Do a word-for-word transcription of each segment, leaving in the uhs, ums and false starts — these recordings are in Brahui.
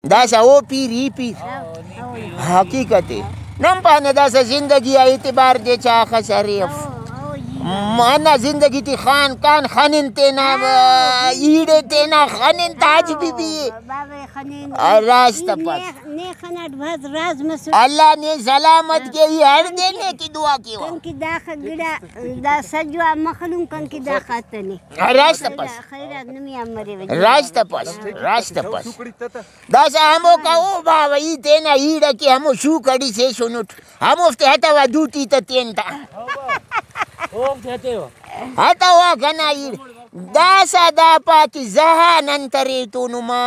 داسہ او پیر، ای پیر۔ حقیقت ءِ۔ نم پانہ داسہ زندگی آ اعتبار دے چا اخس ارے اف۔ مانا زندگی ٹی خان کان خنن تینا، ایڑے تینا خنن تاج بی بی۔ راست پاس۔ اللہ نے سلامت کے، ای ہر دے نے کہ دعا کیوا۔ کنکہ داخہ گڑا دا سجوا مخلوق کنکہ داخہ تنے۔ راست پاس۔ خیرات نمیا مرے وجہ۔ راست پاس، راست پاس۔ داسہ ہموکا او باوہ ای تینا ایڑ ئکہ ہمو شوک اڑی سے سنٹ، ہموفتے ہتوا دوٹی تہ تین تا۔ ہتوا کنا ایڑ۔ داسہ دا پا کہ زہان انت ارے تو نما،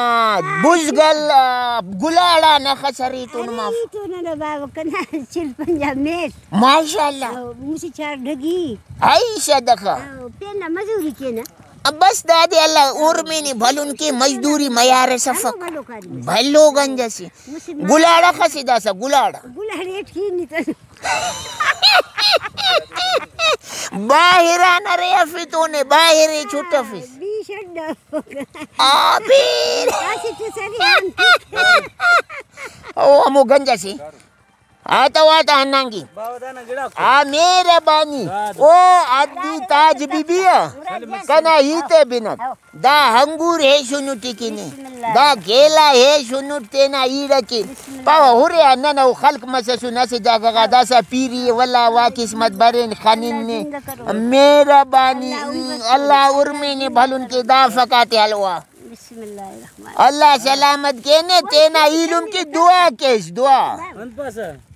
بزگل، آ، گلاڑا نخس ارے تو نما۔ ارے تو ننا باوہ کنا چل پنجا میل۔ ماشاءاللہ۔ او، مسہ چار ڈگی۔ عائشہ دخا۔ او، پین نا مزوری کینہ۔ اب بس دادے اللہ ارمینے بھلن کے، مزدوری میار ئس افک۔ ہمو بھلو کاری مس۔ بھلو گنج اسے۔ مسلمان۔ گلاڑ اخس ءِ داسہ، گلاڑ۔ گلاڑ ہیٹ کینی تہ۔ باہر آن ارے افیتونے، باہر ءِ چٹ افس۔ بی شڈ افک۔ آ بیر۔ اسہ تو سری آن۔ او ہمو گنج اسے۔ آتا واتا ہنانگی۔ آ مہربانی۔ او ادی تاج بی بی آ۔ کنا ہیت ءِ بنک۔ دا انگور ہیشن ٹی کنے۔ دا کیلا ہیشن تینا ایڑ ئکہ۔ پاوہ ہرے آ نن او خلق مسسن اسہ جاگہ غا داسہ پیری ءِ ولا وا قسمت برین خنن نے۔ مہربانی۔ اللہ ارمینے بھلن کے دافک آتے حلوا۔ بسم اللہ الرحمن۔ اللہ سلامت کینے تینا ایلم کہ دعا کیس دعا۔ انت پاسہ؟